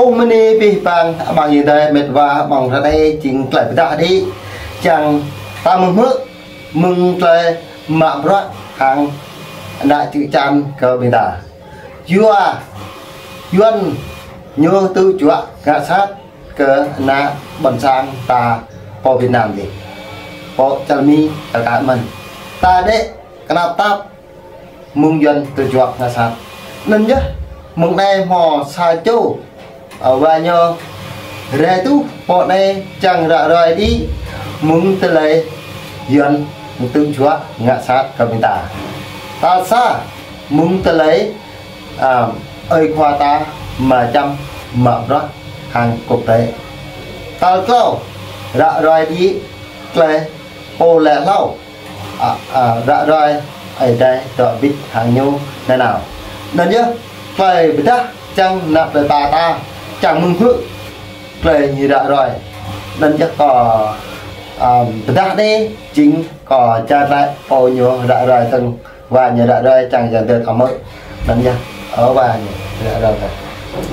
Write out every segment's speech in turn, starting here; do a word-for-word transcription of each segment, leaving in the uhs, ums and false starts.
Ơ mơni abih bang amăng adai, met wa amăng ră anai jing tơlơi pơdah đĭ, čang ta mơ̆ng hmư̆ mơ̆ng tơlơi mă bruă hăng ană čư̆ čan kơ ƀing ta. Yua Yuan ñu tŭ juă ngă sat kơ ană ƀôn sang ta pơ Việt Nam dih, pơ čar Mi, čar Kah mơ̆n. Ta đĕ kơnăp tap mơ̆ng Yuan tŭ juă ngă sat. Anŭn yơh, mơ̆ng anai hmâo sa čô, ơ, wa ñu rai tuh pơ anai čang ră ruai đĭ mơ̆ng tơlơi Yuan tŭ juă ngă sat kơ ƀing ta. Tal sa, mơ̆ng tơlơi, ơ, ơi khua ta Ama Čăm mă bruă hăng quốc tế. Tal klâo, ră ruai đĭ tơlơi pô lĕ hlâo, ơ, ơ, ră ruai Ơi Adai dŏ bĭt hăng ñu nanao. Anŭn yơh, tơlơi pơdah čang ană plơi pla ta, čang mơ̆ng hmư̆ tơlơi ñu ră ruai. Anŭn yơh kâo, ơ, pơdah đĭ, jing kâo čang laĭ pô ñu ră ruai tơ̆ng, wa ñu ră ruai čang jang tơt amơ̆. Anŭn yơh, ơ, wa ñu ră ruai tơ̆ng.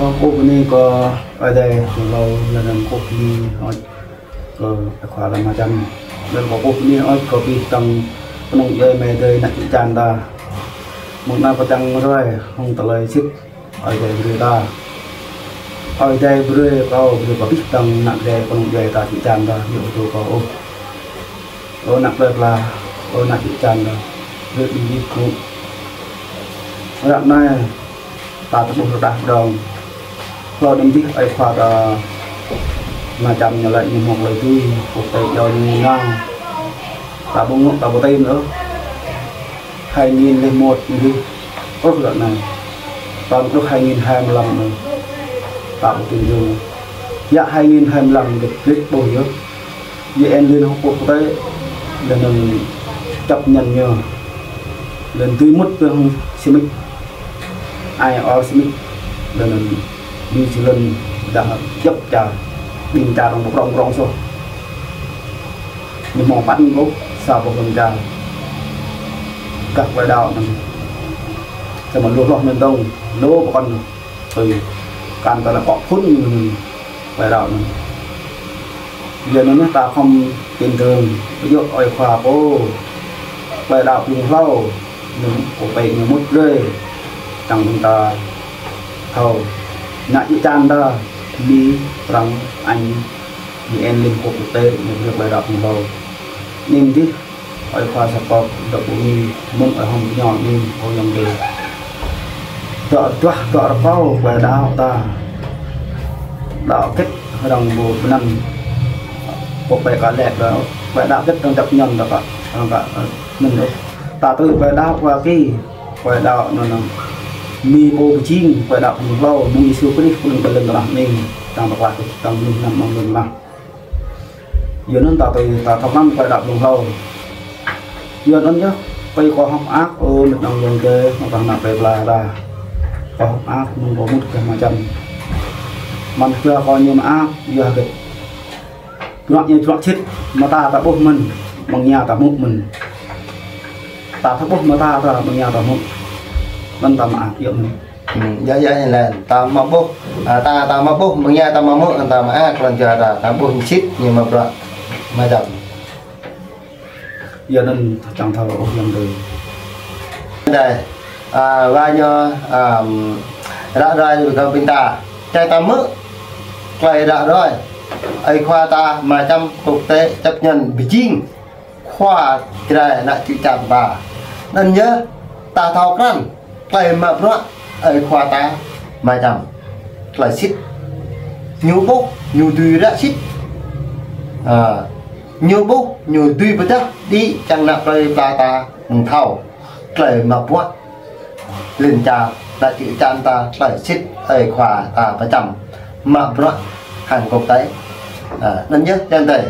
Ơ, kâo bơni kơ Ơi Adai, lu lu lăng kâo bơni, ơ, kơ ơi khua ta Ama Čăm. Lăng kâo kơkuh bơni ơi kơ abih bang kơnung djuai amai adơi ană čư̆ čan ta. Mơ̆ng anai pơtăng ruai hăng tơlơi sĭt Ơi Adai brơi ta. Ơi Adai brơi kâo, brơi kơ abih bang ană adơi kơnung djuai ta čư̆ čan ta, yua kơ kâo ôh. Ơ ană plơi pla, ơ ană čư̆ čan ta, brơi ƀing gih kơnuk. Ră anai, ta tơƀuh rơđah pơdrong. Hlâo anŭn dih ơi khua ta Ama Čăm ñu laĭ ñu hmâo tơlơi tui, quốc tế iâu ñu nao. Ta ƀu ngŏ, ta ƀu tin ôh. Hai nghìn lẻ một anŭn dih. Ôh, ră anai. Tơl truh hai nghìn hai mươi lăm anŭn. Ta ƀu tin ôh. Yua hai nghìn hai mươi lăm gĕt gĕt ƀuh yơh. U N Liên Hợp Quốc tê, lĕ anŭn chấp nhận ñu. Lĕ anŭn tui mŭt pơ hăng Smith. Ai ôr Smith. Lĕ anŭn New Zealand dah djŏp čar. Ƀing čar rŏng prŏng prŏng soh. Ñu hmâo păn ƀuh sa boh ƀing čar. Gah tơlơi đaŏ anŭn. Samơ̆ lu hloh anŭn dơ̆ng, lu pơkŏn. Tui, kăn ta lĕ kŏ phŭn, tơlơi đaŏ anŭn. Yua anŭn ta khŏm tin tưởng, ƀu djơ̆ ơi khua pô, tơlơi đaŏ blung hlâo, anŭn kơ pĕ ñu mŭt brơi, čang ƀing ta thâo, ană čư̆ čan ta, Mi, Prăng, Anh, U N Liên Hợp Quốc tê, ñu brơi tơlơi đaŏ blung hlâo. Anŭn dih, ơi khua sa pŏk dŏ ƀu ngui, mơ̆ng ơi hŏm ñu anŭn, ơ ayŏng adơi. Dŏ duah, dŏ rơkâo, tơlơi đaŏ ta. Đaŏ hơget arăng ƀu pơanăn. Pŏk pĕ kơ lĕ đaŏ, tơlơi đaŏ hơget arăng chấp nhận đaŏ kơ, arăng kơ, ơ, anŭn đaŏ. Ta tui tơlơi đaŏ Hoa Kỳ, tơlơi đaŏ anŭn, anŭn. Mi pô pơjing, tơlơi đaŏ blung hlâo, mơ̆ng Yêsu Krist, pơđing ƀơi lŏn tơnah anai, arăng pơklaih, arăng mơnuih anăm mơ̆ng lŏn tơnah. Yua anŭn ta tui ta thâo krăn tơlơi đaŏ blung hlâo. Yua anŭn yơh, tui kâo hơ̆k mơak, ơ, mĕt wa ayŏng adơi, mơ̆ng ană plơi pla ta. Kâo hơ̆k mơak, mơ̆ng kâo mŭt gah Ama Čăm. Mơ̆n yua kâo ñu mơak, yua hơget. Bruă ñu bruă sĭt, mơta ta ƀuh mơ̆n, mơ̆ng ñu ta hmư̆ mơ̆n. Ta thâo ƀuh mơta ta, mơ̆ng ñu ta hmư̆. Anŭn ta mơak yơh mơ̆n. Hmm, yơh, yơh, anŭn lĕ, ta mă ƀuh, ơ, ta, ta mă ƀuh, mơ̆ng ñu ta mă hmư̆, ta mơak, lŏn čar ta, ta ƀuh ñu sĭt, ñu mă bruă, mă jăm. Yua anŭn čang thâo ôh ayŏng adơi. Adai, ơ, wa ñu, ơ, ră ruai kơ ƀing ta. Čang ta hmư̆, tơlơi ră ruai. Ơi khua ta Ama Čăm quốc tế chấp nhận pơjing. Khua Jrai ană čư̆ čan ta. Anŭn yơh, ta thâo krăn, tơlơi mă bruă, ơi khua ta Ama Čăm. Tơlơi sĭt. Ñu ƀuh, ñu dưi ră sĭt. Ơ, ñu ƀuh, ñu dưi pơdah, đĭ čang ană plơi pla ta mơ̆ng thâo. Tơlơi mă bruă. Lŏn čar, ană čư̆ čan ta, tơlơi sĭt, ơi khua ta pơčăm. Mă bruă, hăng quốc tế. Ơ, anŭn yơh, ayŏng adơi.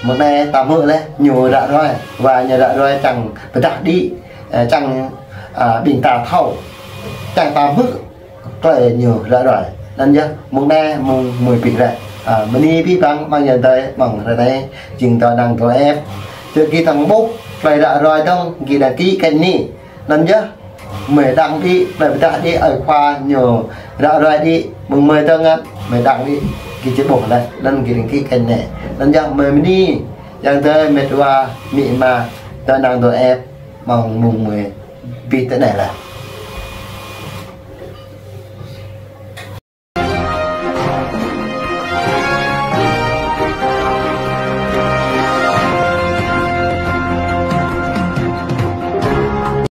Mơ̆ng anai ta hmư̆ lĕ, ñu ră ruai, wa ñu ră ruai čang pơdah đĭ, ơ, čang, ơ, ƀing ta thâo, čang ta hmư̆, tơlơi ñu ră ruai. Anŭn yơh, mơ̆ng anai, mơ̆ng mơi pih rĕ. Ơ, mơ̆n abih bang, mơ̆ng ayŏng adơi, mơ̆ng ră anai, jing ta năng tơlơi ĕp. Čơ̆ gih tơ̆ng ƀuh, tơlơi ră ruai dơ̆ng, gih đăng ký kênh anai. Anŭn yơh, Mơi đang đĭ, mơi pơdah đĭ, ơi khua ñu ră ruai đĭ, mơ̆ng mơi tơngan, mơi đang đĭ, gih či ƀuh laih, anŭn gih ring kĭ kơ anai. Anŭn yơh mơi bơni, yang tơi met wa, amĭ ama, tơnang tơep, mơ̆ng mơ̆ng mơi, ƀing tơ anai laih.